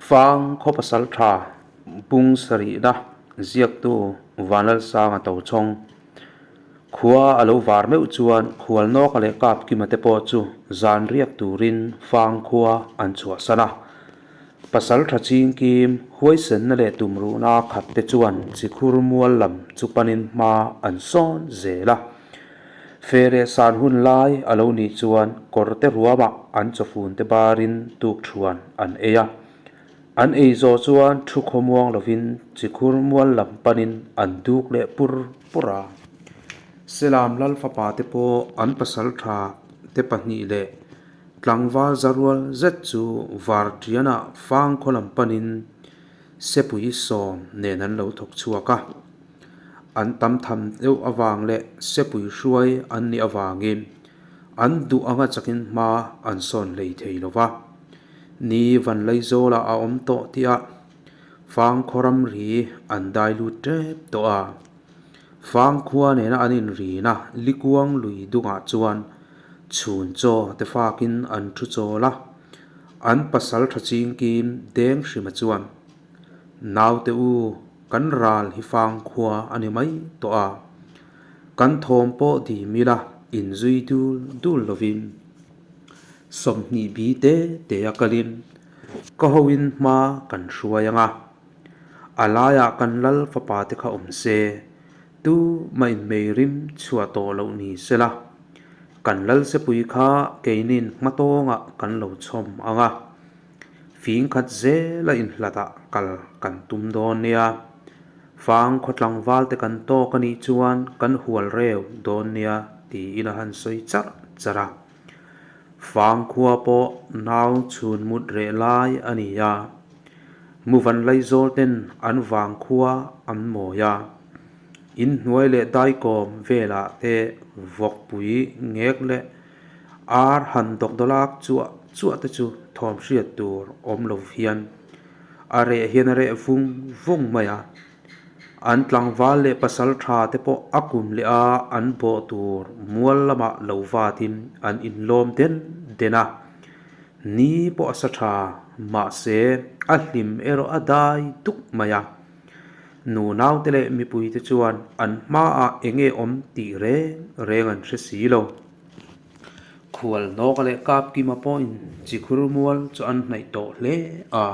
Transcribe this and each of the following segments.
Fang khaw pasaltha bung sarihna ziaktu Vanlalsanga Tochhawng khua a lo var meuh chuan Khualnawka leh Kapkima te pawh chu zan riak turin Fang khua an chhuahsan a. Pasaltha chingkim huaisenna leh tumruhna khat te chuan chikhur mual lam chu panin hma an sawn zel a. Feh leh san hun lai a lo nih chuan kawr te ruamah an chawfun te barin tuk thuan an ei a. An ei zawh chuan thu khawmuang lovin chikhur mual lam panin an duk leh pur pur a. Selam lal fapa te pawh an pasaltha te pahnih leh tlangval zarual zet chu vartianah fang khaw lam panin sepui sawm nen an lo thawk chhuak a. An tam tham deuh avang leh sepui hruai an nih avangin an duh anga chakin hma an sawn hlei thei lo va. Ni Vanlaizawlah a awm tawh tih ah fang khaw ramri an dai lut tep tawh a. Fang khua nena an inrina Likuang lui dungah chuan chhun chaw te fakin an thu chawl a. An pasal tha chingkim deng hrima chuan, Naute u, kan ral hi fang khua a ni mai tawh a, kan thawm pawh dim ila inzui dul dul lovin 20 bi te te a kalin ka hoin hma kan hruai ang a, a laiah kan lal fapa te kha awm se, tu mah inmei rim chhuah tawh loh ni sela, kan lal sepui kha keinin hmatawngah kan lo chhawm ang a. Fing khat zela inhlatah kal kan tum dawn nia. Fang khaw tlangval te kan tawk a nih chuan kan hual reu dawn nia tiin a han sawi charh charh a. Fang khua pawh nau chhun mut reh lai a ni a. Muvan Laizawl ten an vang khua an mawi a. Inhnuai leh daikawm velah te vawkpui ngek leh Ar han dawkdawlak chuah chuah te chu thawm hriat tur awm lo hian a reh hian a reh vung vung mai a. An tlangval leh pasal tha te pawh a kum leh a an bawh tur mual lamah lo vatin an inlawm den den a. Ni pawh a sa tha mahse a hlim erawh a dai duk mai a. Nu naute leh mipuite chuan an hmaah eng nge awm tih reng reng an hre si lo. Khual nawka leh Kapkima pawhin chikhur mual chu an hnaih tawh hle a,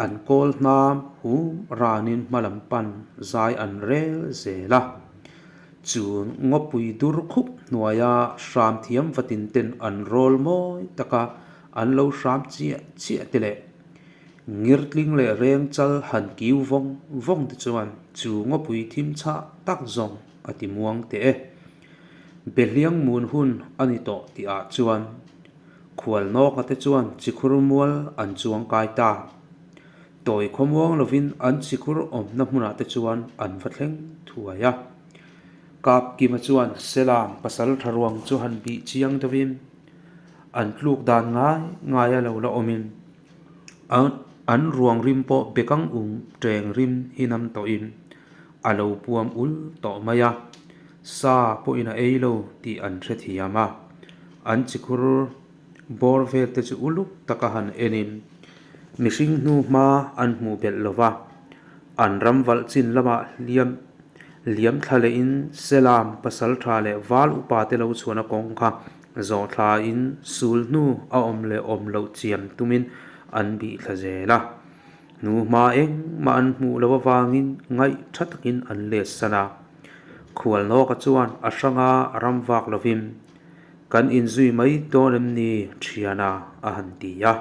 an kawl hnam hum ranin hma lam pan zai an rel zel a. Chu ngawpui dur khup hnuaia hram thiam vatin ten an rawl mawi taka an lo hram chiah chiah te leh Ngirtling leh reng chal han kiu vawng vawng te chuan chu ngawpui thim chhah tak zawng a ti muang teh e. Behliang mun hun a ni tawh tih ah chuan khual nawka te chuan chikhur mual an chuang kai ta. Tawi khawmuang lovin an chikhur awmna hmunah te chuan an va thleng thuai a. Kapkima chuan Selam pasal tha ruang chu han bih chiang deuhin an tluk dan ngai ngai a lo la awmin An ruang rim pawh bekang um teng rim hi nam tawhin a lo puam ul tawh mai a, sa pawhin a ei lo tih an hrethiam a. An chikhur bawr vel te chu uluk taka han enin mihring hnu hma an hmuh belh lo va, an ram valh chin lamah hliam liam thla lehin Selam pasaltha leh val upa te lo chhuahna kawng kha Zawh thlain sul hnu a awm leh awm loh chiam tumin an bih thla zel a. Hnu hma engmah an hmuh loh avangin ngaih tha takin an let san a. Khualnawka chuan a hranga ram vak lovin, Kan inzui mai dawn em ni thiana? a han ti a.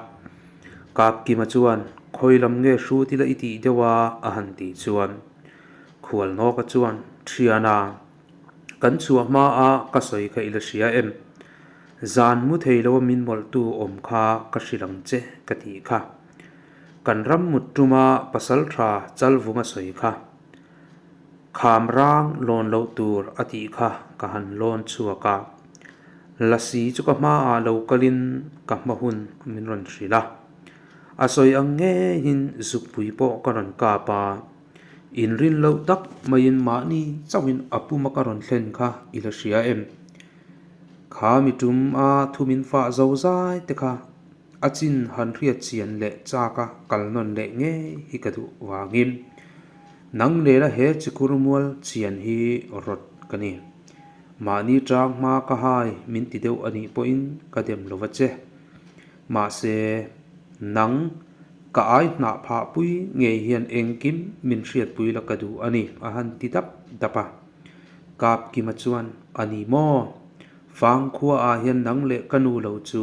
Kapkima chuan, Khawi lam nge hrut ila i tih deuh a? a han tih chuan Khualnawka chuan, Thiana, Kan chhuah hma a ka sawi kha i la hria em? Zan mu thei lo a min mawlhtu awm kha ka hrilh ang che ka tih kha. Kan ram mut tuma pasal tha chalvung a sawi kha. Kham rang lawn loh tur a tih kha ka han lawn chhuak a. Lasi chu ka hmaah lo kalin ka hma hun min rawn hrilh a. A sawi ang ngeiin zukpui pawh ka rawn kap a. Inrin loh tak maiin mahni chauhin a puma ka rawn thlen kha i la hria em? Kha mi tum a thu min fah zo zai te kha A chin han hriat chian leh chak a kal nawn leh ngei hi ka duh vangin nang nena he chikur mual chian hi rawt ka ni. Mahni tang hma ka hai min ti deuh a nih pawhin ka dem lo va che. Mahse, nang ka ai hnah phah pui ngei hian engkim min hriatpui la ka duh a ni a han ti dap dap a. Kapkima chuan, A ni maw? Fangkhua ah hian nang leh ka nu lo chu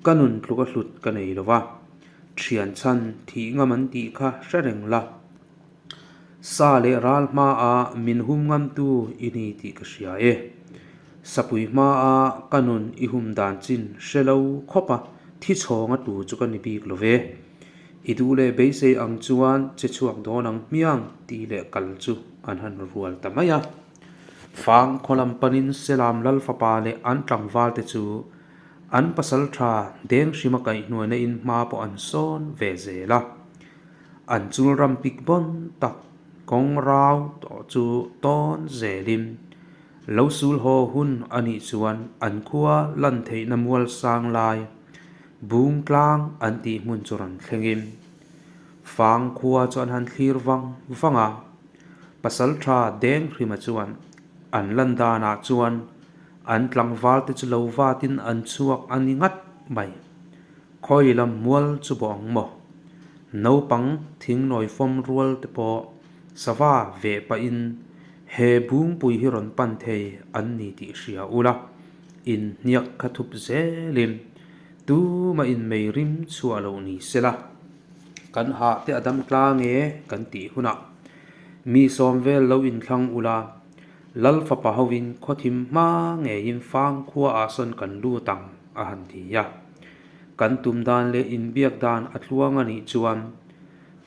ka nun tluk a hlut ka nei lo va, thian chhan thih ngam an tih kha hre reng la. Sa leh ral hma ah min hum ngam tu i ni tih ka hria e. Sapui hma ah ka nun i hum dan chin hre lo khawp a thi chhawng a tu chu ka ni bik lo ve. I duh leh beisei ang chuan che chhuak dawn ang hmiang tih leh kal chu an han rual ta mai a. Fang khaw lam panin Selam lal fapa leh an tlangval te chu an pasal tha deng hrima kaihhnuaina in hma pawh an sawn ve zel a. An chul ram pik bawn tak kawng rau tawh chu tawn zelin lo sul haw hun a nih chuan an khua lan theihna mual sang lai bung tlang an tih hmun chu rawn thlengin Fang khua chu an han thlir vang vang a. Pasaltha Denghrima chuan an lan danah chuan an tlangval te chu lo vatin an chhuak a ni ngat mai. Khawi lam mual chu bawh ang maw? Naupang thingnawi fawm rual te pawh sava veh pahin he bungpui hi rawn pan thei an ni tih hria ula, inhniak kha thup zelin tuma inmei rim chhuah loh ni sela. Kan hah te a dam tlang e kan tih hunah mi sawm vel lo inthlang ula, Lal fapa hovin khawthim hma ngeiin fang khua ah sawn kan lut ang a han ti a. Kan tum dan leh inbiak dan a tluang a nih chuan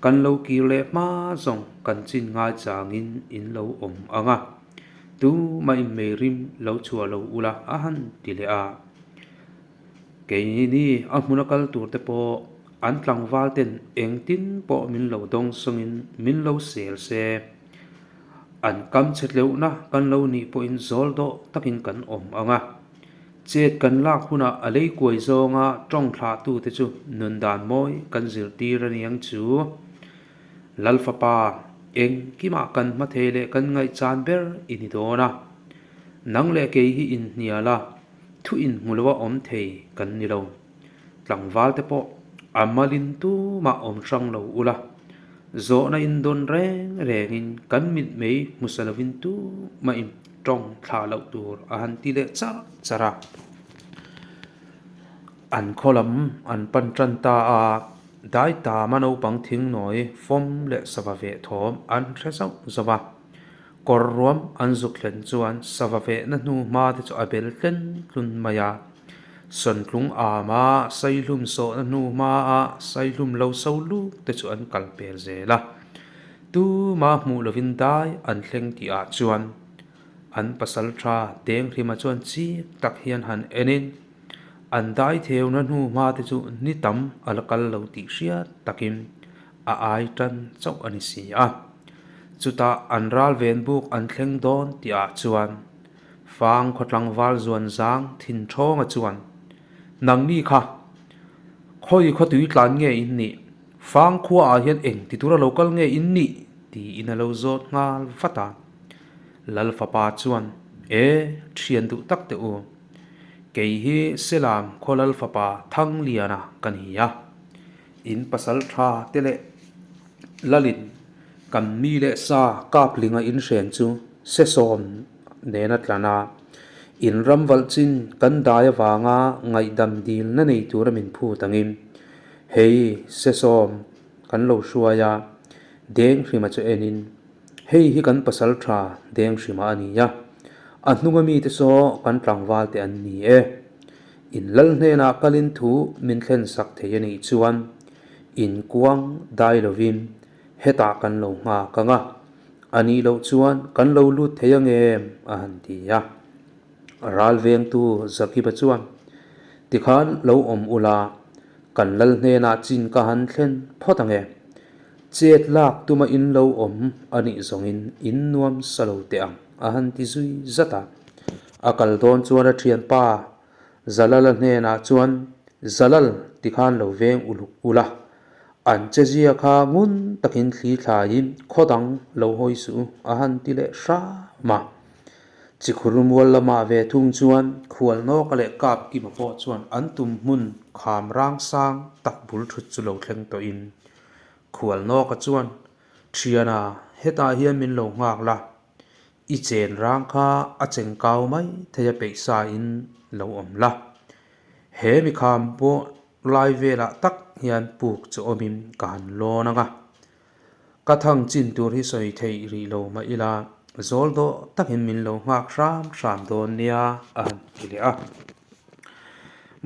kan lo kir leh hma zawng kan chin ngai changin in lo awm ang a, tumah in mei rim lo chhuah lo ula a han ti leh a. Keini a hmuna kal tur te pawh an tlangval ten engtin pawh min lo dawng sawngin min lo sel se. An kam chhe tleuhna kan lo nih pawhin zawl dawh takin kan awm ang a. Chet kan lak hunah a lei kuai zawnga tawng thlahtu te chu nun dan mawi kan zirtir a niang chu. Lalfapa, engkimah kan hma thei leh kan ngaihchan ber i ni dawn a. Nang leh kei hi inhnial a. Thu inhmu lo a awm thei kan ni lo. Tlangval te pawh a malin tumah awm hrang lo ula, zawhna in dawn reng rengin kan mit mei hmusa lovin tumah in tawng thlah loh tur a han ti leh char char a. An khaw lam an pan tan ta a, dai tama naupang thingnawi fawm leh sava veh thawm an hre zauh zauh a. Kawr ruam an zuk thlen chuan sava vehna hnu hma te chu a bel tlen tlun mai a. Sawntlung ama saihlum sawhna hnu hma a saihlum lo so luk te chu an kal pel zel a. Tuma hmuh lovin dai an thleng tih ah chuan an pasal tha Denghrima chuan chik tak hian han enin an dai theuna hnu hma te chu ni tam a la kal lo tih hriat takin a ai tan chauh a ni si a. Chutah an ral ven buk an thleng dawn tih ah chuan Fang khawtlangval zuan zang thin thawnga chuan, Nangni kha, khawi khaw tui tlan nge in nih? Fang khua ah hian eng ti tura lo kal nge in nih? tiin a lo zawt nghal vat a. Lal fapa chuan, E, thian duh tak teh u. Kei hi Selam khaw Lal fapa Thangliana ka ni a. In pasal tha te leh Lalin kan mi leh sa kaplinga in hren chu sesawm nena tlan a, in ram valh chin kan dai avanga ngaihdam dilna nei tura min phut angin hei sesawm kan lo hruai a, Denghrima chu enin hei hi kan pasal tha Denghrima a ni a, a hnunga mite saw kan tlangval te an ni e. In lal hnenah kalin thu min thlen sak thei a nih chuan in kuang dai lovin hetah kan lo nghak ang a, a nih loh chuan kan lo lut thei ang em? a han ti a. Ral vengtu Zakiba chuan, Tikhan lo awm ula, kan lal hnenah chin ka han thlen phawt ang e. Chet lak tuma in lo awm a nih zawngin in nuam sa lo teh ang, a han ti zui zat a. A kal dawn chuan a thianpa Zalala hnenah chuan, Zalal! tikhan lo veng uluk ula, an chezia kha ngun takin thli thlaiin khaw dang lo hawi suh u a han ti leh hram a. Chikhur mual lamah ve thung chuan Khualnawka leh Kapkima pawh chuan an tum hmun kham rang sang tak bul thut chu lo thleng tawhin Khualnawka chuan, Thiana, hetah hian min lo nghak la, I chen rang kha a cheng kau mai thei a peih sa in lo awm la. He mi kham pawh lai velah tak hian puk chu awmin ka han lawn ang a. Ka thang chin tur hi sawi theih rih lo mah ila zawl dawh takin min lo nghak hram hram dawn nia a han ti leh a.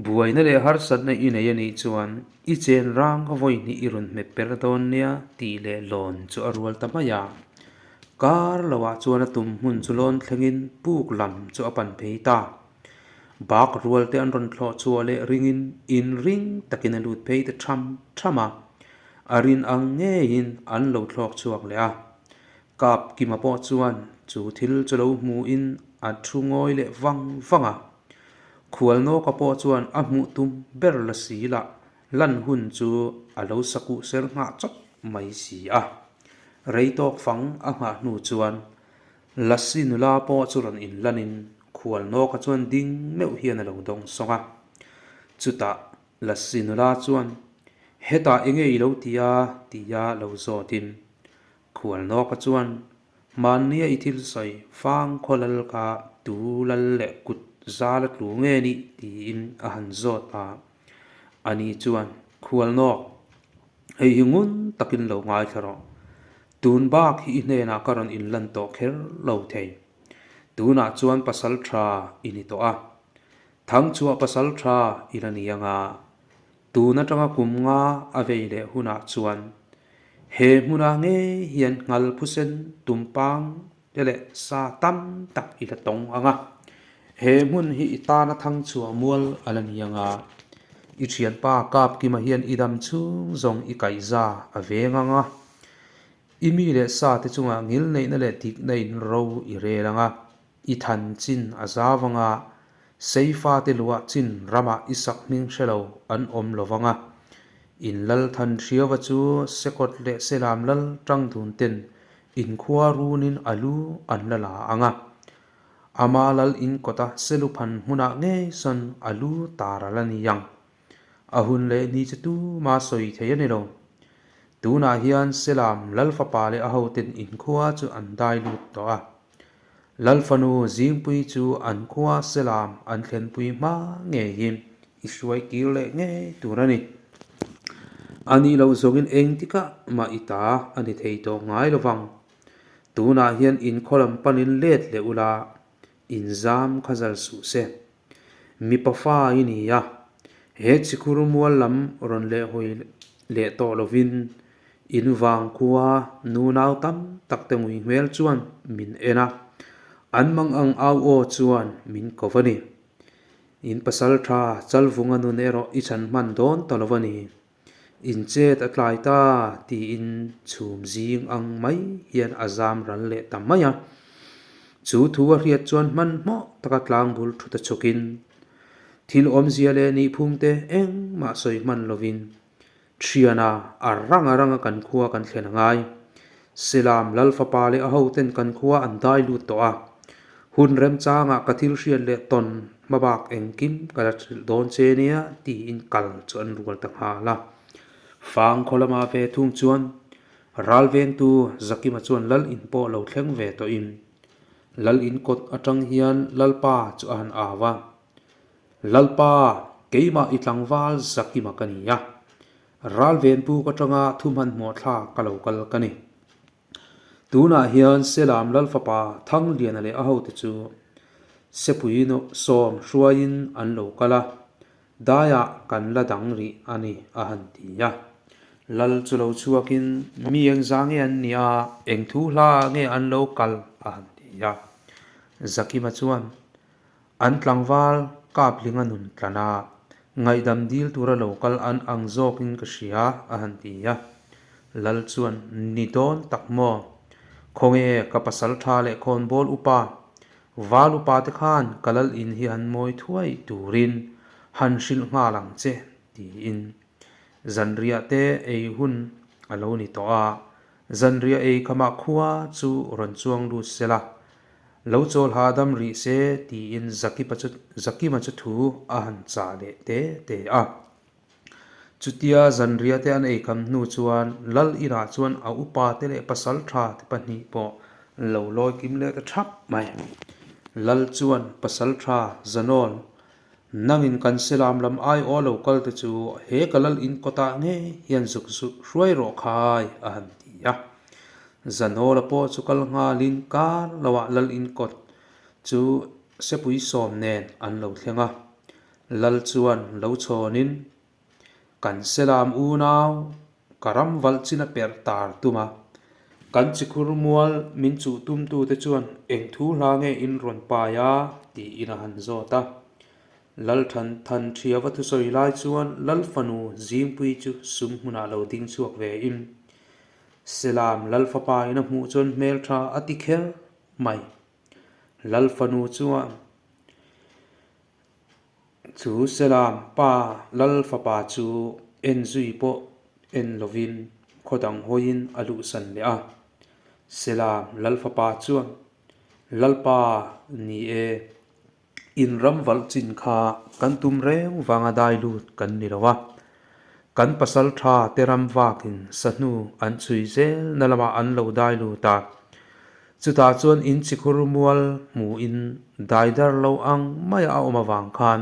Buaina leh harsatna i nei a nih chuan i chen rang kha vawi hnih i rawn hmet per dawn nia tih leh lawn chu a rual ta mai a. Kar loah chuan a tum hmun chu lawn thlengin puk lam chu a pan phei ta. Bak rual te an rawn thlawh chhuah leh ringin inring takin a lut phei ta tham tham a, a rin ang ngeiin an lo thlawk chhuak leh a. Kap Kima pawh chuan chu thil chu lo hmuhin a thu ngawi leh vang vang a. Khualnawka pawh chuan a hmuh tum ber la si lah Lan hun chu a lo sakuh ser nghah chawp mai si a. Rei tawk fang a nghah hnu chuan Lasi nula pawh chu rawn inlanin Khualnawka chuan ding meuh hian a lo dawng sawng a. Chutah Lasi nula chuan, Hetah enge i lo ti a? tia lo zawtin Khualnawka chuan, Hmannia i thil sawi fang khaw lal kha tu lal leh kut zal a tlu nge nih? tiin a han zawt a. Ani chuan, Khualnawk, hei hi ngun takin lo ngaithla rawh. Tun bak hi i hnenah ka rawn inlan tawh kher lo thei. Tunah chuan pasal tha i ni tawh a. Thangchhuah pasal tha i la ni anga. Tun atanga kum nga a vei leh hunah chuan he hmunah ngei hian nghal phusen tumpang te leh sa tam tak i la tawng ang a. He hmun hi i tana thang chhuah mual a la ni ang a. I thianpa Kapkima hian i dam chhung zawng i kaihza a veng ang a. I mi leh sa te chungah ngilneihna leh dikna in ro i rel ang a. I than chin a zau ang a, Seifate luah chin ramah i sak hming hre lo an awm lo vang a. In lal than hriaua chu Sekawt leh Selam lal tang dun ten inkhua runin a lu an la la ang a. Ama lal in kawta Seluphan hmunah ngei sawn a lu tar a la ni ang. A hun leh ni chu tuma sawi thei a ni lo. Tunah hian Selam lal fapa leh a hoten inkhua chu an dai lut tawh a. Lal fanu Zingpui chu an khua Selam an thlenpui hma ngeiin i hruai kir leh ngei tur a ni. A nih loh zawngin engtikah mah i ta a ni thei tawh ngai lo vang. Tunah hian inkhaw lam panin let leh ula, inzam kha zal suh se. Mipa fa i ni a, he chikhur mual lam rawn leh hawi leh tawh lovin in vang khua nunau tam tak te ngui hmel chuan min en a, an mang ang au aw chuan min ko va ni. In pasal tha Chalvunga nun erawh i chhan hman dawn ta lo va ni. In chet a tlai ta tiin chhum zing ang mai hian a zam ral leh ta mai a. Chu thu a hriat chuan hmanhmawh taka tlangbul thut a chhukin thil awmzia leh nihphungte engmah sawi hman lovin thiana a rang a ranga kan khua kan thlen a ngai. Silam Lalfapa leh a hoten kan khua an dai lut tawh a. Hun remchangah ka thil hriat leh tawn hmabak engkim ka la hrilh dawn che nia tiin kal chu an rual ta nghal a. Fang khaw lama ve thung chuan ral vengtu Zakima chuan Lal in pawh lo thleng ve tawhin Lal in kawt atang hian Lalpa chu a han au a. Lalpa, keimah i tlangval Zakima ka ni a. Ral venpuk atanga thu hmanhmawh thla ka lo kal ka ni. Tunah hian Selam Lal fapa Thangliana leh a hote chu Sepui sawm hruaiin an lo kal a, daiah kan la dang rih a ni a han ti a. Lal chu lo chhuakin mi engzah nge an nih a, eng thu hla nge an lo kal a han ti a. Zakima chuan An tlangval Kaplinga nun tlan a, ngaihdam dil tura lo kal an ang zawkin ka hria, a han ti a. Lal chuan, Ni dawn tak maw? Khawnge ka pasal tha leh khawnbawl upa, val upa te khan ka lal in hi han mawi thuai turin han hrilh nghal ang che. tiin zanriah te ei hun a lo ni tawh a, zanriah ei khamah khua chu rawn chuang lut se la, lo chawl hahdam rih se tiin Zakipa chu Zakima chu thu a han chah leh te te a. Chutia zanriah te an ei kham hnu chuan Lal inah chuan a upa te leh pasal tha te pahnih pawh lo lawi kim leh ta thap mai. Lal chuan pasal tha Zanawl Nangin kan Selam lam aiawh lo kal te chu he ka lal in kawtah ngei hian zuk zuk hruai rawh khai a han ti a. Zanawla pawh chu kal nghalin kar loah lal in kawt chu sepui sawm nen an lo thleng a. Lal chuan lo chhawnin Kan Selam unau ka ram valh chin a perh tar tum a. Kan chikhur mual min chuh tumtute chuan eng thu hla nge in rawn pai a? tiin a han zawt a. Lal Than Than Thiava thusawi lai chuan Lal fanu Zingpui chu sum hmunah lo ding chhuak ve in Selam Lal fapa in a hmuh chuan hmeltha a ti kher mai. Lal fanu chuan Chu Selam pa Lal fapa chu en zui pawh en lovin khaw dang hawiin a luhsan leh a. Selam Lal fapa chuan, Lalpa ni e, in ram valh chin kha kan tum reng vanga dai lut kan ni lo a. Kan pasal tha te ram vakin sahnu an chhui zel na lamah an lo dai lut a. Chutah chuan in chikhur mual hmuhin dai dar lo ang maia a awm avang khan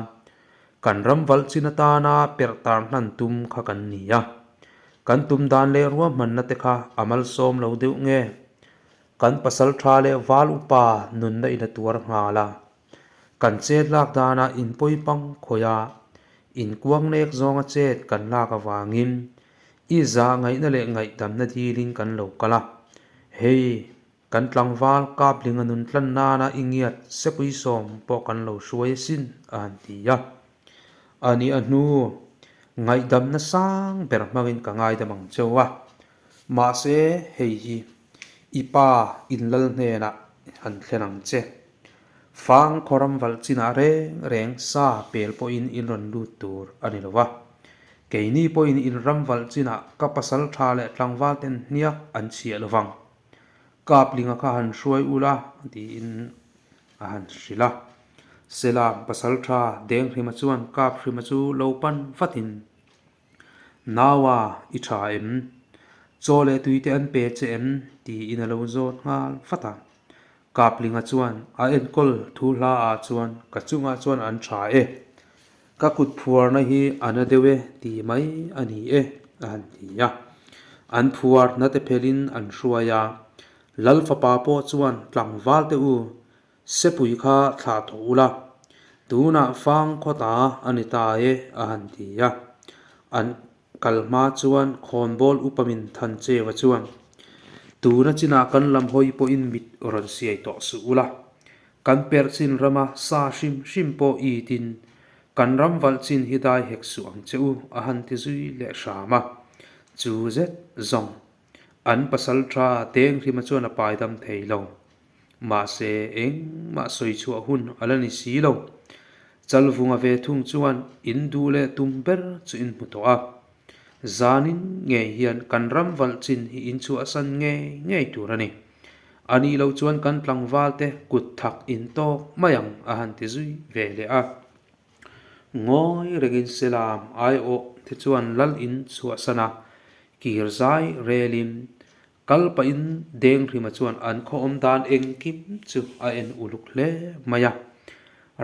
kan ram valh chin atana perh tar hlan tum kha kan ni a. Kan tum dan leh ruahmanna te kha a malsawm lo deuh nge? Kan pasal tha leh val upa nunna in a tuar nghal a. Kan chet lak danah in pawi pang khawih a, in kuang nek zawnga chet kan lak avangin I zah ngaihna leh ngaihdamna dilin kan lo kal a, hei kan tlangval Kaplinga nun tlan nana i ngiat sepui sawm pawh kan lo hruai asin a han ti a. A nih a hnu, ngaihdamna sang ber hmangin ka ngaidam ang cheu a, mahse hei hi i pa inlal hnenah han thlen ang che. Fang khawram valh chinah reng reng sa pel pawhin in rawn lut tur a ni lo va. Keini pawhin in ram valh chinah ka pasal tha leh tlangval ten hniak an chhiah lo vang. Kaplinga kha han hruai ula tiin a han hrilh a. Selam pasal tha Denghrima chuan Kaphrima chu lo pan vatin, Naua i tha em? Chaw leh tui te an pe che em? tiin a lo zawt nghal vat a. Kaplinga chuan a enkawl thu hla ah chuan ka chungah chuan an tha e. Ka kut phuarna hi a na deuh e ti mai a ni e a han ti a. An phuarna te phelhin an hruai a. Lal fapa pawh chuan tlangval te u Sepui kha thlah tawh ula, tunah fang khawta a ni ta e a han ti a. An kal hma chuan khawnbawl upa min than cheu a chuan, Tuna chinah kan lam hawi pawhin mit rawn siai tawh suh ula, kan perh chin rama sa hrim hrim pawh itin kan ram valh chin hi dai hek suh ang che u a han ti zui leh hram a. Chu zet zawng an pasal tha Tenghrima chuan a paidam thei lo. Mahse, engmah sawi chhuah hun a la ni si lo. Chalvunga ve thung chuan in duh leh tum ber chu in hmu tawh a. Zanin ngei hian kan ram valh chin hi in chhuahsan ngei ngei tur a ni. A nih loh chuan kan tlangval te kut thak in tawk mai ang a han ti zui ve leh a. Ngawi rengin Selam aiawh te chuan lal in chhuahsan a, kir zai relin Kal pahin Denghrima chuan an khaw awm dan engkim chu a en uluk hle mai a.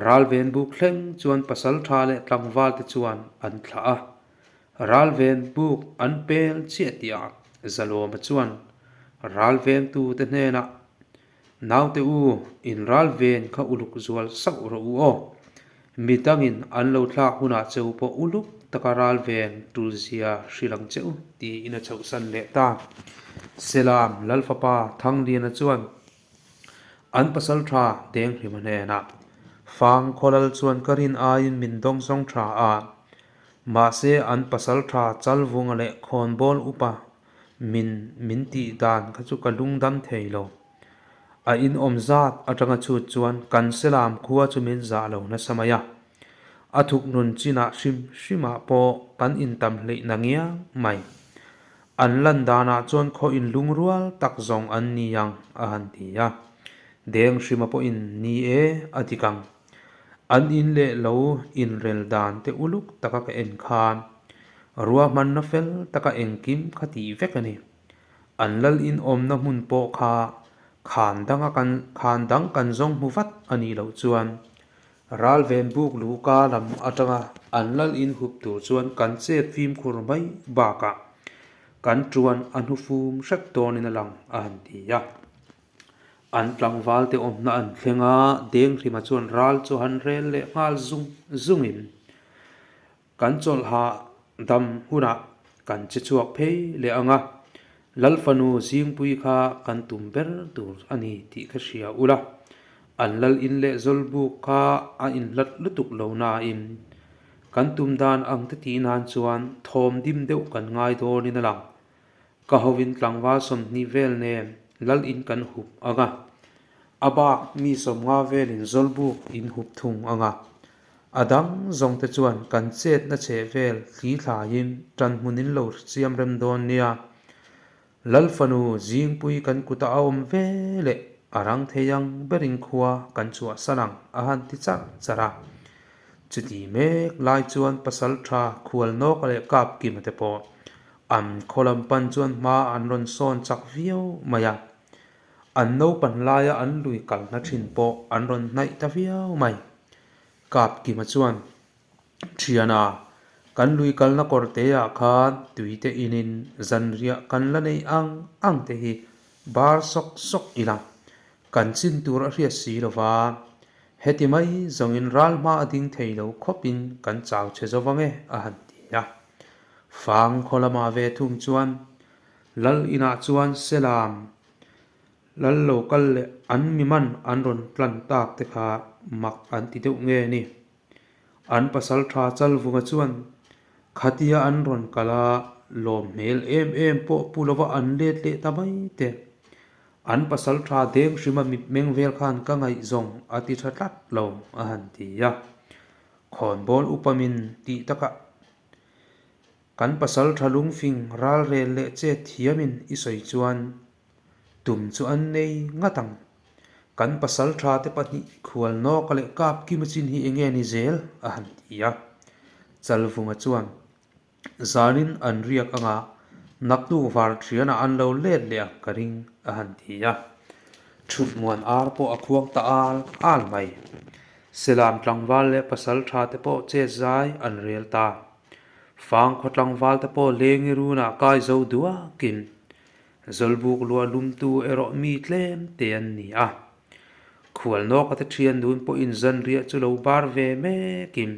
Ralven buk thleng chuan pasaltha leh tlangval te chuan an thlah a. Ralven buk an pel chiah tihah Zalawma chuan ralvengtu te hnenah, Naute u, in ralven kha uluk zual sauh rawh u aw. Mi dangin an lo thlak hunah cheu pawh uluk taka ral ven tulzia hrilh ang che u, tiin a chhohsan leh ta. Selam Lalfapa Thangliana chuan an pasal tha Denghlima hnenah, Fang Khawlal chuan ka rin aiin min dawng zawng tha a, mahse an pasal tha Chalvunga leh Khawnbawl upa min min tih dan kha chu ka lungdam thei lo. A inawm zat atanga chhut chuan kan Selam khua chu min zah lo nasa mai a. A thuk nun chinah hrim hrimah pawh kan intam hleih na ngiang mai. An lan danah chuan khaw inlungrual tak zawng an ni ang a han ti a. Deng hrima pawhin ni e a dik ang. An in leh lo inrel dan te uluk taka ka en khan ruahmanna fel taka engkim kha tih vek a ni. An lal in awmna hmun pawh kha khan danga kan khan dang kan zawng hmu vat a nih loh chuan Ralven buk luhka lam atanga an lal in hup tur chuan kan chet fimkhur mai bakah kan tuan a hnufum hrep dawnin a lang a han ti a. An tlangval te awmna an thleng a, Denghrima chuan ral chu han rel leh nghal zung zungin Kan chawlhha dam hunah kan che chhuak phei leh ang a, Lal fanu Zingpui kha kan tum ber tur a ni tih ka hria ula, an lal in leh Zawlbuk kha a inhlat lutuk lo nain kan tum dan ang te tih nan chuan thawm dim deuh kan ngai dawnin a lang. Ka hovin tlangval 20 vel nen lal in kan hup ang a, a bak mi 50 velin Zawlbuk in hup thung ang a. A dang zawng te chuan kan chetna cheh vel thli thlaiin tan hmun in lo siam rem dawn nia. Lal fanu Zingpui kan kuta a awm ve leh a rang thei ang berin khua kan chhuahsan ang a han ti charh charh a. Chuti mek lai chuan pasal tha Khualnawka leh Kapkima te pawh An khaw lam pan chuan hma an rawn sawn chak viau mai a, an naupan laia an lui kalna thin pawh an rawn hnaih ta viau mai. Kapkima chuan, Thiana, kan lui kalna kawr teah khan tuite inin zanriah kan la nei ang ang te hi bar sawk sawk ila, kan chin tur a hriat si lo va, heti mai zawngin ral hma a ding thei lo khawpin kan chau che zo vang e, a han ti a. Fang khaw lamah ve thung chuan Lal inah chuan Selam Lal lo kal leh an mi man an rawn tlan tak te kha mak an ti deuh nge ni. An pasal tha Chalvunga chuan khatia an rawn kal a lawm hmel em em pawh pu lova an let leh ta mai te. An pasal tha deng hrima mitmeng vel khan ka ngaihzawng a ti tha tlat lo a han ti a. Khawnbawl upa min tih takah kan pasal tha lungfing ralrel leh chet thiamin i sawi chuan tum chu an nei ngat ang. Kan pasal tha te pahnih Khualnawka leh Kapkima chin hi enge ni zel a han ti a. Chalvunga chuan Zanin an riak anga naktuk var thianah an lo let leh ang ka ring a han ti a. Thutmuan ar pawh a khuang ta al al mai. Selam tlangval leh pasal tha te pawh chet zai an rel ta. Fangkhaw tlangval te pawh lengi runah kai zo duakin Zawlbuk luah lumtu erawh mi tlem te an ni a. Khualnawka te thian dun pawhin zanriah chu lo bar ve mekin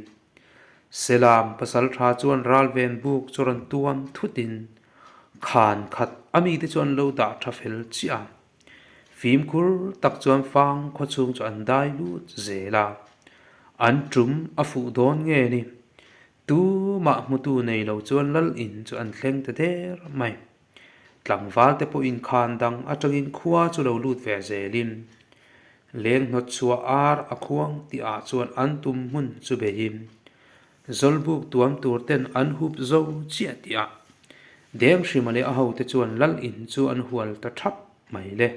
Selam pasal tha chuan ralven buk chu rawn tuam thutin khan khat a mite chu an lo dah tha fel chiah a. Fimkhur tak chuan fang khaw chhung chu an dai lut zel a. An tum a fuh dawn nge ni? Tumah hmutu nei lo chuan lal in chu an thleng ta der mai. Tlangval te pawhin khan dang atangin khua chu lo lut ve zelin leng hnawt chhuah ar a khuang tih ah chuan an tum hmun chu beiin Zawlbuk tuam tur ten an hup zo chiah tih ah Denghrima leh a hote chuan lal in chu an hual ta thap mai le.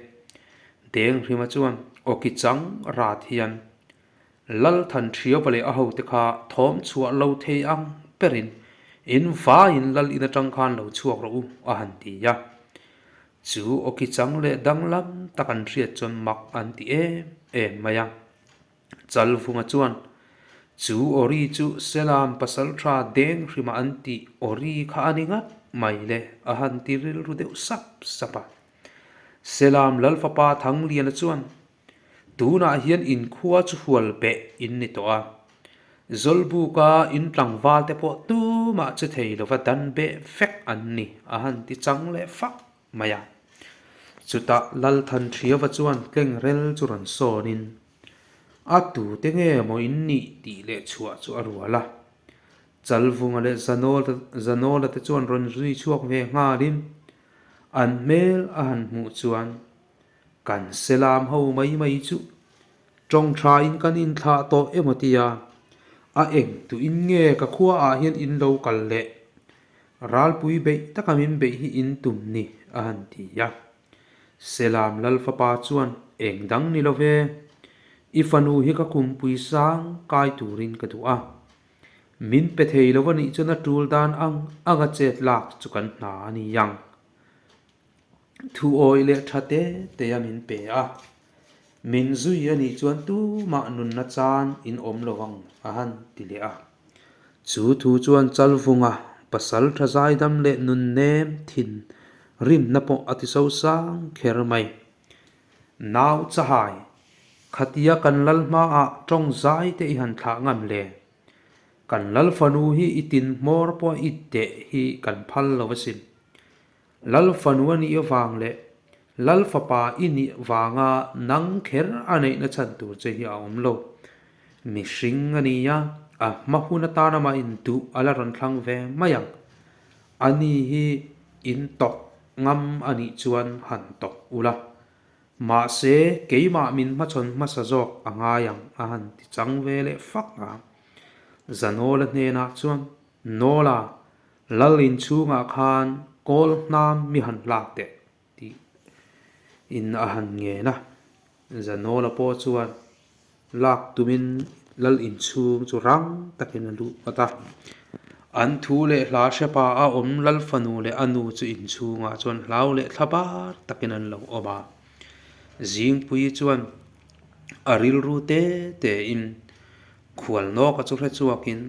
Denghrima chuan awki chang rat hian Lal Than Thiauva leh a hote kha thawm chhuah lo thei ang berin in vaiin lal in atang khan lo chhuak rawh u a han ti a. Chu awki chang leh danglam tak an hriat chuan mak an ti em em mai a. Chalvunga chuan chu awri chu Selam pasaltha deng hrima an tih awri kha a ni ngat mai le a han ti rilru deuh sap sap a. Selam Lalfapa Thangliana chuan Tunah hian inkhua chu hual beh in ni tawh a, Zawlbuka in tlangval te pawh tumah che thei lova dan beh vek an ni a han ti chang leh fak mai a. Chutah Lalthanhriava chuan tlengrel chu rawn sawnin, A tute nge maw in nih tih leh chhuah chu a rual a. Chalvunga leh Zanawla te chuan rawn zui chhuak ve nghalin an hmel a han hmuh chuan Kan selam ho mai mai chu tawng thain kan inthlah tawh emaw tia. A eng tuin nge ka khua ah hian in lo kal leh? Ralpui beih taka min beih hi in tum ni, a han ti a. Selam Lalfapa chuan eng dang ni lo ve, i fanu hi ka kumpui sang kai turin ka duh a. Min pe thei lo a nih chuan a tul dan ang anga chet lak chu kan hna a ni ang. Thu awih leh tha te te a min pe a, min zui a nih chuan tumah nunna chan in awm lo ang a han ti leh a. Chu thu chuan Chalvunga pasal tha zaidam leh nun nem thin rimna pawh a ti sosang kher mai. Nau chahai, khatia kan lal hmaah tawng zai te i han thlah ngam le. Kan lal fanu hi i tin hmawr pawh i teh hi kan phal lo asin. Lal fanu a nih avang leh Lal fapa i nih vanga nang kher a neihna chhan tur che hi a awm lo. Mihring a ni a, a hma hun atan amah in duh a la rawn thlang ve mai ang. A ni hi in tawk ngam a nih chuan han tawk ula. Mahse, keimah min hmachhawn hmasa zawk a ngai ang a han ti chang ve leh fak a. Zanawla hnenah chuan, Nawla, Lal inchhungah khan kawl hnam mi han hlak teh tih in a han ngen a. Zanawla pawh chuan lak tumin lal inchhung chu rang takin a luh vat a. An thu leh hla hrepa a awm lal fanu leh a nu chu inchhungah chuan hlau leh thla bar takin an lo awm a. Zingpui chuan a rilru te tein Khualnawka chu hre chhuakin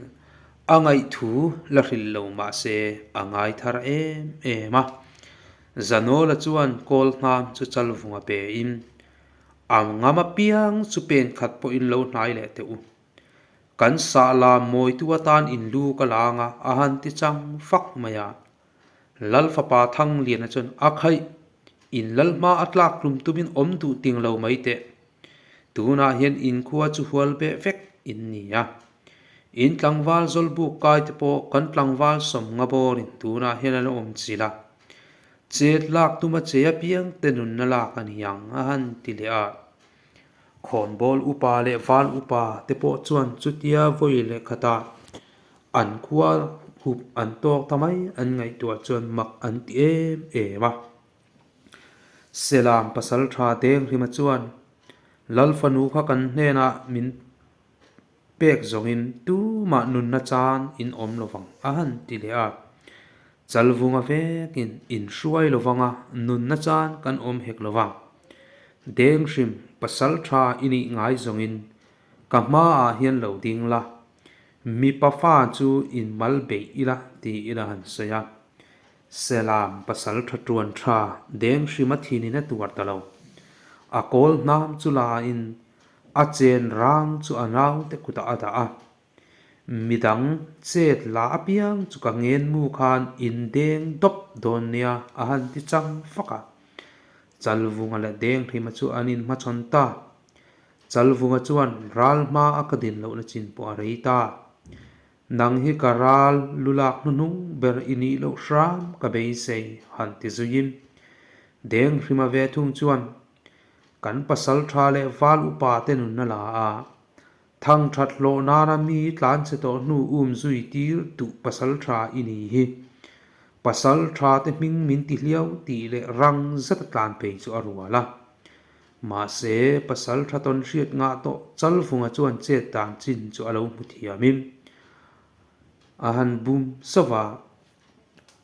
a ngaihthu la hrilh lo mah se a ngai thar em em a. Zanawla chuan kawl hnam chu Chalvunga pein a ngam apiang chu pen khat pawhin lo hnai leh teh u. Kan sah lam mawitu atan in lu ka lang a, a han ti chang fak mai a. Lal fapa Thangliana chuan a khaih, in lal hma a tlak hlum tumin awm duh ting lo mai teh. Tunah hian inkhua chu hual beh vek in ni a. In tlangval zawlbuk kai te pawh kan tlangval sawm nga bawrin tunah hian an awm chilh a. Chet lak tuma che apiang te nunna lak a ni ang a han ti leh a. Khawnbawl upa leh val upa te pawh chuan chutia vawi leh khatah an khua hup an tawk ta mai an ngaihtuah chuan mak an ti em em a. Selam pasal tha Denghrima chuan Lal fanu kha kan hnenah min pek zawngin tumah nunna chan in awm lo vang a han ti leh a. Chalvunga vekin in hruai lo vanga nunna chan kan awm hek lo vang. Denghrim pasal tha i nih ngai zawngin ka hmaah hian lo ding la, mipa fa chu in mal beih ila tiin a han sawi a. Selam pasal tha tuan tha deng hrim a thinin a tuar ta lo. A kawl hnam chu lain a chen rang chu a naute kutah a dah a. Midang chet la apiang chu ka ngen mu khan in deng dawp dawn nia a han ti chang fak a. Chalvunga leh deng hrima chu an inhmachhawn ta. Chalvunga chuan ral hma a ka din lohna chin pawh a rei ta. Nang hi ka ral lu lak hnuhnung ber i nih loh hram ka beisei han ti zuiin Deng Hrima ve thung chuan kan pasal tha leh val upa te nunna la a, thang that hlawh nana mi tlan che tawh hnu um zui tir duh pasal tha i ni hi. Pasal tha te hming min ti hliau tih leh rang zeta tlan phei chu a rual a. Mahse, pasal tha tawn hriat ngah tawh Chalvunga chuan chet dan chin chu a lo hmu thiamin a han bum sauh a.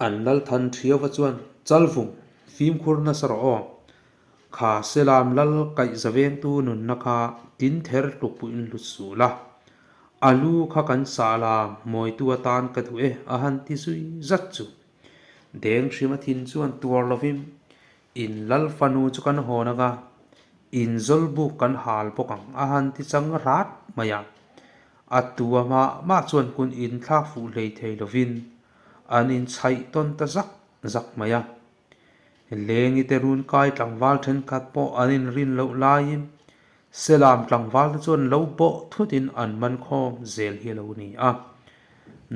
An lal than thiauva chuan, Chalvung, fimkhur nasa rawh aw. Kha Selam lal kaih zavengtu nunna kha tin ther tlukpuiin hlut suh la. A lu kha kan sah la, mawitu atan ka duh e, a han ti zui zat chu. Deng hrima thin chuan tuar lovin In lal fanu chu kan hawn anga, in zawlbuk kan hal bawk ang a han ti chang rat mai a. A tua mah mah chuan kun in thlak fuh hlei thei lovin an inchhaih tawn ta zak zak mai a. Lengi te run kai tlangval thenkhat pawh an inrin loh laiin Selam tlangval te chuan lo bawh thutin an man khawm zel hi a lo ni a.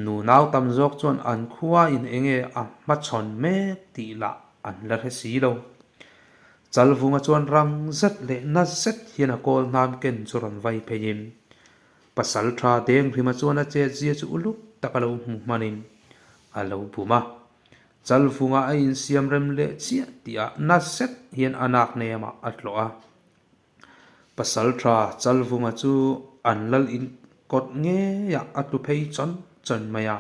Nunau tam zawk chuan an khua in enge a hmachhawn mek tih lah an la hre si lo. Chalvunga chuan rang zet leh na zet hian a kawl hnam ken chu rawn vai pheiin. Pasalṭha Denghrima chuan a chetzia chu uluk tak a lo hmu hmanin a lo bum a. Chalvunga a insiam rem leh chiah tihah na zet hian a nak nemah a tlawh a. Pasalṭha Chalvunga chu an lal in kawt ngeiah a tlu phei chawn chawn mai a.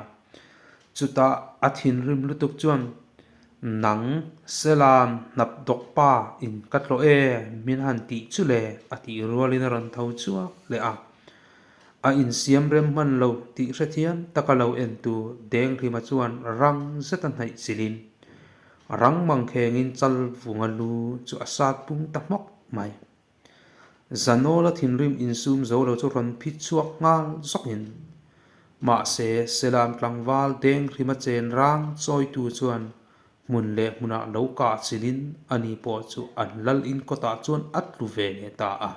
Chutah a thinrim lutuk chuan, Nang Selam hnap dawk pa in ka tlawh e min han tih chu le a tih rualin a rawn tho chhuak leh a. A insiam rem hman lo tih hrethiam taka lo entu Denghlima chuan rang zeta hnaih chilhin rang mangkhengin Chalvunga lu chu a sat pung ta hmawk mai. Zanawla thinrim insum zo lo chu rawn phit chhuak nghal zawkin mahse Selam tlangval Denghlima chen rang chawitu chuan hmun leh hmunah lo kah chilhin ani pawh chu an lal in kawtah chuan a tlu ve leh ta a.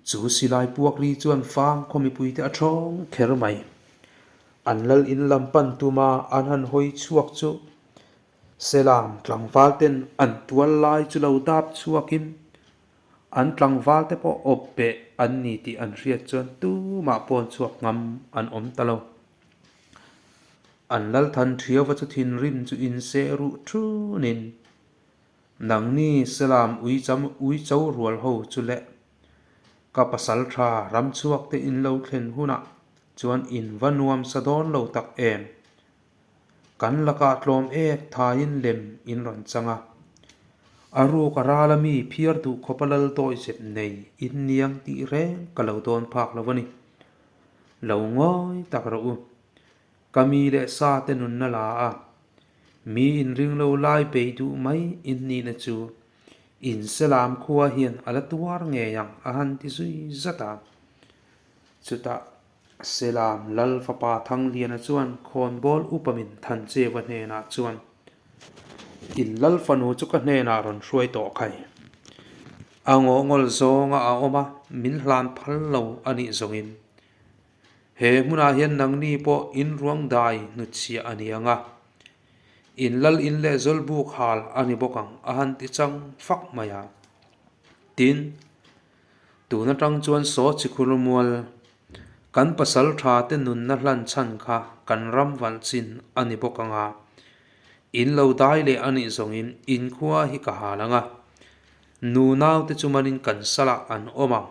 Chu silai puak ri chuan fang khaw mipuite a thawng kher mai. An lal in lam pan tuma an han hawi chhuak chu Selam tlangval ten an tual lai chu lo dap chhuakin an tlangval te pawh awp beh an ni tih an hriat chuan tumah pawn chhuak ngam an awm ta lo. An lal than thiauva chu thinrim chu inseh ruh thunin Nangni Selam uicham uicho rual ho chu le ka pasal tha ram chhuak te in lo thlen hunah chuan in va nuam sa dawn lo tak em? Kan lakah tlawm ek thaiin lem in rawn chang a, a ruk a ral a mi phiar duh khawpa lal dawi zep nei in niang tih reng ka lo dawn phak lo a ni. Lo ngawi tak rawh u. Ka mi leh sa te nunna la a, Mi inring lo lai bei duh mai in nihna chu in Selam khua hian a la tuar ngei ang a han ti zui zat a. Chutah Selam Lal fapa Thangliana chuan khawnbawl upa min than cheu a hnenah chuan, In Lal fanu chu ka hnenah rawn hruai tawh khai. A ngawngawl zawnga a awm a, min hlan phal lo a nih zawngin He hmunah hian nangni pawh in ruang dai hnutchhiah a ni ang a, in lal in leh zawlbuk hal a ni bawk ang a han ti chang fak mai a. Tin, tun atang chuan saw chikhur mual, kan pasal tha te nunna hlan chhan kha kan ram valh chin a ni bawk ang a, in lo dai leh a nih zawngin in khua hi ka hal ang a, nunau te chu manin kan salah an awm ang.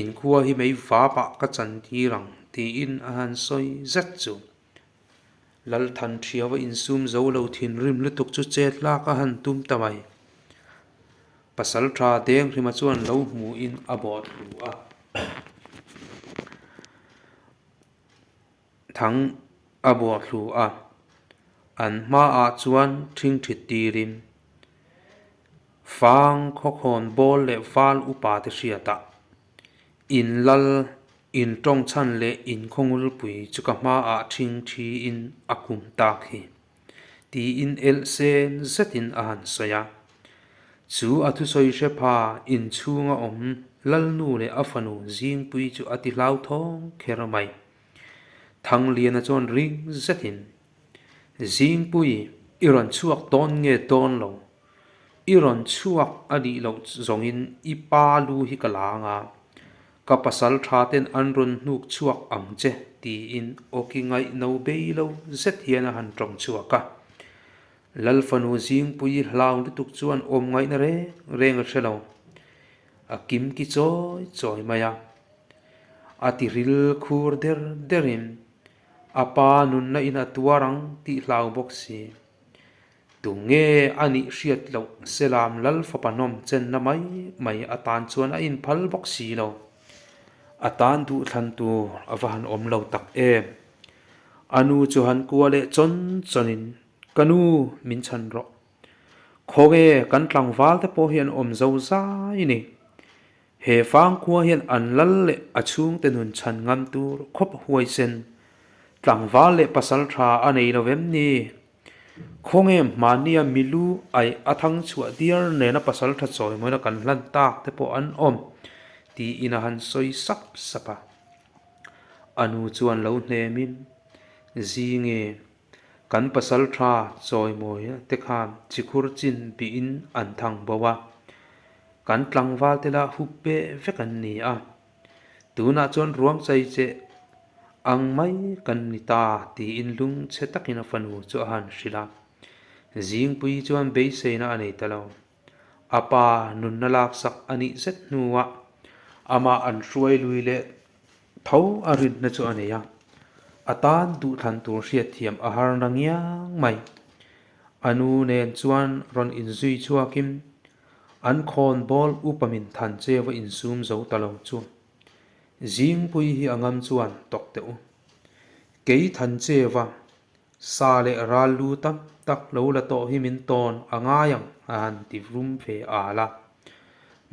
Inkhua hi mei vapah ka chantir ang tiin a han sawi zet chu. Lalthanṭhiau a insum zo lo thinrim lutuk chu chet lak a han tum ta mai. Pasalṭha Denghrima chuan lo hmuhin a bawh thlu a. Thang a bawh thlu a, an hmaah chuan ṭhingṭhit tirin fang khawkhawn bawl leh val upa te hriatah in lal in tawng chhan leh in khawngulpui chu ka hmaah ṭhingṭhiin a kum tak hi. Tiin elh sen zetin a han sawi a. Chu a thusawi hre pha inchhunga awm Lalnu leh a fanu Zingpui chu a ti hlauthawng kher mai. Thangliana chuan ring zetin, Zingpui, i rawn chhuak dawn nge dawn lo? I rawn chhuak a nih loh zawngin i pa lu hi ka la ang a, Ka pasal tha ten an rawn hnuk chhuak ang che tiin awki ngaihno bei lo zet hian a han tawng chhuak a. Lal fanu Zingpui hlau lutuk chuan awm ngaihna reng reng a hre lo. A kim ki chawi chawi mai a. A ti ril khur der derin a pa nunna in a tuar ang tih hlau bawk si. Tunge a nih hriat loh Selam Lal fapa hnawm chenna mai mai atan chuan a inphal bawk si lo. A tan duhthlan tur a va han awm lo tak em. A nu chu han kua leh chawn chawnin, Ka nu, min chhan rawh. Khawnge kan tlangval te pawh hi an awm zo zai ni. He fangkhua hian an lal leh a chhungte nun chhan ngam tur khawp huaisen tlangval leh pasal tha a nei lo vem ni? Khawnge hmahnia milu aih a thang chhuah diar nena pasal tha chawi mawina kan hlan tak te pawh an awm tiin a han sawi sap sap a. A nu chuan lo hnemin, Zinge, Kan pasal tha chawimawia te khan chikhur chin bihin an thang bo a, kan tlangval te lah hup beh vek an ni a. Tunah chuan ruang chai che ang mai kan ni ta tiin lungchhe takin a fanu chu a han hrilh a. Zingpui chuan beiseina a nei ta lo. A pa nunna laksak a nih zet hnuah amah an hruai lui leh tho a rinna chu a nei a. A tan duhthlan tur hriatthiam a har na ngiang mai. A nu nen chuan rawn inzui chhuakin an khawnbawl upa min than che va insum zo ta lo chu Zingpui hi a ngam chuan tawk teh u. Kei than che va Sa leh ral lu tam tak lo la tawh hi min tawn a ngai ang a han ti rum ve al a.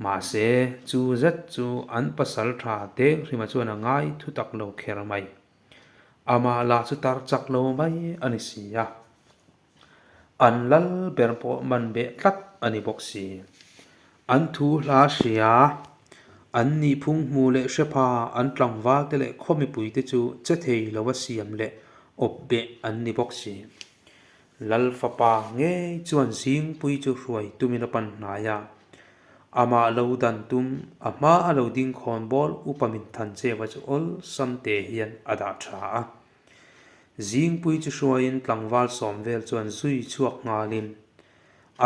Mahse, chu zet chu an pasal tha Denghrima chuan a ngai thu tak lo kher mai. Amah lah chu tar chak lo mai a ni si a. An lal ber pawh man beh tlat a ni bawk si. An thu hla hria, an nihphung hmu leh hre pha, an tlangval te leh khaw mipuite chu che thei lo a siam leh awp beh an ni bawk si. Lal fapa ngei chuan Zingpui chu hruai tumin a pan hnai a, amah lo dan tum a hma a lo ding khawn bawl upa min than cheva chu awlsam te hian a dah tha a. Zingpui chu hruaiin tlangval sawm vel chuan zui chhuak nghalin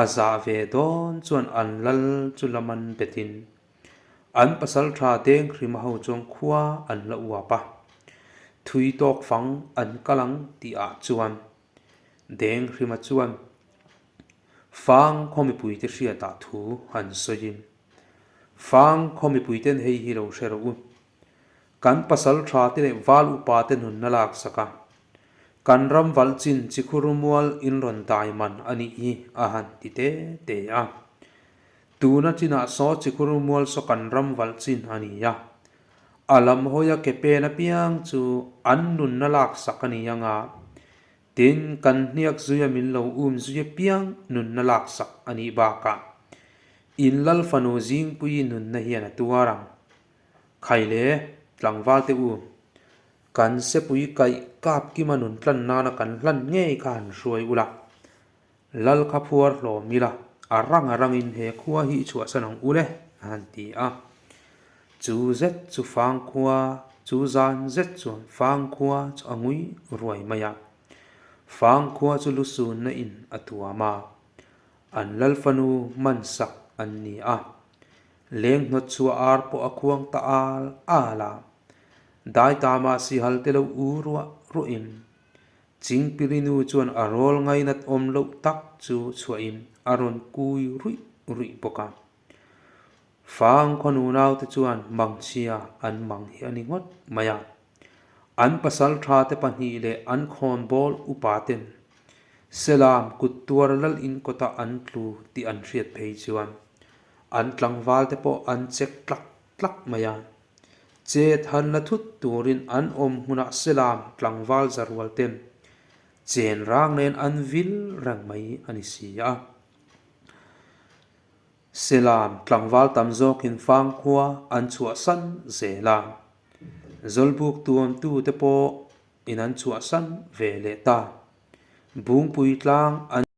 A zah ve dawn chuan an lal chu la man betin an pasal tha Denghrima ho chuan khua an la uap a, thui tawk fang an kal ang tih ah chuan Denghrima chuan Fang khaw mipuite hriatah thu han sawiin, Fang khaw mipuiten hei hi lo hre rawh u, Kan pasal tha te leh val upa te nunna laksak a, kan ram valh chin chikhur mual in rawn dai man a nih hi a han ti te te a. Tuna chinah saw chikhur mual saw kan ram valh chin a ni a, a lam hawia ke pen apiang chu an nunna laksak a ni anga, tin kan hniak zuia min lo um zui apiang nunna laksak a nih bakah in lal fanu Zingpuii nunna hian a tuar ang. Khaile, tlangval te u, kan sepui kaih kap kima nun tlan nana kan hlan ngei kha han hruai ula, Lal kha phuar hlawm ila, a rang a rangin he khua hi i chhuahsan ang ule, a han ti a. Chu zet chu fangkhua, chu zan zet chuan fangkhua chu a ngui ruai mai a. Fangkhua chu lusunna in a tuam a, an lal fanu man sak an ni a. Leng hnawt chhuah ar pawh a khuang ta al al a, dai ta mah sihal te lo u ruah ruahin Chingpirinu chuan a rawl ngainat awm loh tak chu chhuahin a rawn kui ruih ruih bawk a. Fang khaw nunaute chuan mangchhia an mang hi a ni ngawt mai a. An pasal tha te pahnih leh an khawnbawl upa ten Selam kut tuar lal in kawtah an tlu tih an hriat phei chuan an tlangval te pawh an chek tlak tlak mai a. Chet han la thut turin an awm hmunah Selam tlangval zarual ten chen rang nen an vil reng mai a ni si a. Selam tlangval tam zawkin fangkhua an chhuahsan zel a, Zawlbuk tuamtute pawh in an chhuahsan ve leh ta. Bungpui tlang an.